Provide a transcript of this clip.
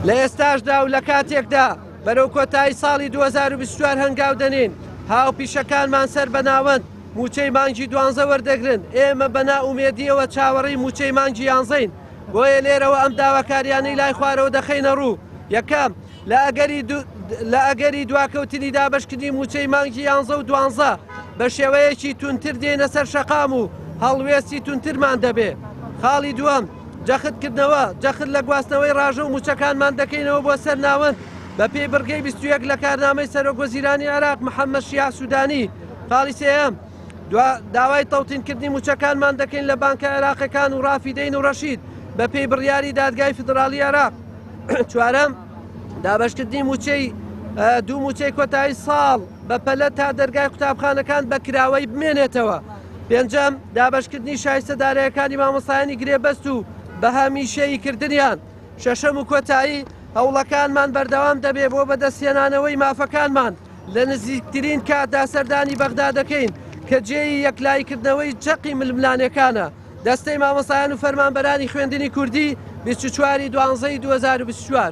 لە ئێستاشدا و لە کاتێکدا بەرەو کۆتایی ساڵی 2024 هەنگاو دەنێین، هاوپیشەکانمان سەر بە ناوەند مووچەی مانگی دوانزە وەردەگرن، ئێمە بە نائومێدییەوە چاوەڕێی مووچەی مانگی یانزەین، بۆیە لێرەوە ئەم داواکارییانەی لای خوارەوە دەخەینە ڕوو، یەکەم، لە ئەگەری لە ئەگەری دواکەوتنی دابەشکردنی مووچەی مانگی یانزە و دوانزە بە شێوەیەکی توندتر دێینە سەر شەقام و هەڵوێستی توندترمان دەبێ. خاڵی دووەم، جەختکردنەوە، جەخت لە گواستنەوەی ڕاژە و مووچەکانمان دەکەینەوە بۆ سەر ناوەند بەپێی بڕگەی 21 لە کارنامەی سەرۆکوەزیرانی عێراق محەممەد شیاع سوودانی. خاڵی سێیەم، دوا داوای تەوتینکردنی مووچەکانمان دەکەین لە بانکە عێراقیەکان و ڕافیدەین و ڕەشید بەپێی بڕیاری دادگای فیدڕاڵی عێراق. چوارەم، دابەشکردنی مووچەی دوو مووچەی کۆتایی ساڵ بە پەلە تا دەرگای قوتابخانەکان بە کراوەی بمێنێتەوە. پێنجەم، دابەشکردنی شایستە دارایەکانی مامۆستایانی گرێبەست و بە هەمیشەیی کردنیان. شەشەم و کۆتایی، هەوڵەکانمان بەردەوام دەبێت بۆ بەدەستهێنانەوەی مافەکانمان، لە نزیکترین کاتدا سەردانی بەغدا دەکەین کە جێی یەکلاییکردنەوەی چەقی ململانێکانە. دەستەی مامۆستایان و فەرمانبەرانی خوێندنی کوردی 24 ی دوانزەی 2024.